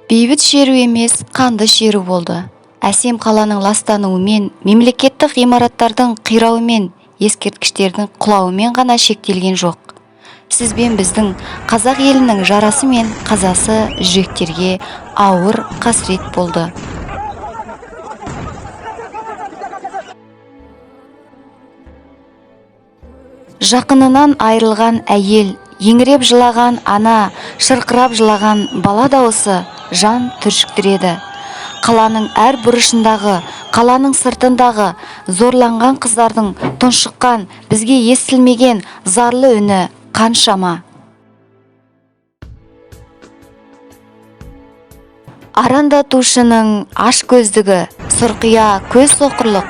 Бейбіт шеру емес, қанды шеру болды. Әсем қаланың ластануымен, мемлекеттік ғимараттардың қирауымен, ескерткіштердің құлауымен ғана шектелген жоқ. Сіз бен біздің қазақ елінің жарасы мен қазасы жүректерге ауыр қасірет болды. Жақынынан айырылған әйел, еңіреп жылаған ана, шырқырап жылаған бала дауысы жан түршіктіреді. Қаланың әр бұрышындағы, қаланың сыртындағы зорланған қыздардың тұншыққан, бізге естілмеген зарлы үні қаншама. Арандатушының ашкөздігі, сұрқия көз соқырлық,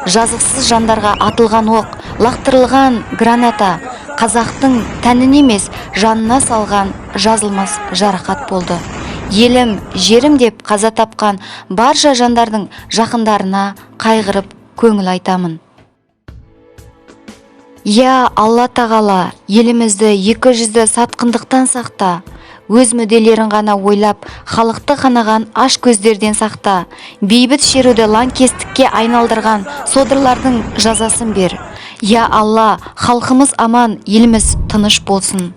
жазықсыз жандарға атылған оқ, лақтырылған граната қазақтың тәнін емес, жанына салған жазылмас жарақат болды. Елім, жерім деп қаза тапқан барша жандардың жақындарына қайғырып көңіл айтамын. Я Алла тағала, елімізді екі жүзді сатқындықтан сақта. Өз мүдделерін ғана ойлап, халықты қанаған аш көздерден сақта. Бейбіт шеруді лаңкестікке айналдырған содырлардың жазасын бер. Я Алла, халқымыз аман, еліміз тыныш болсын.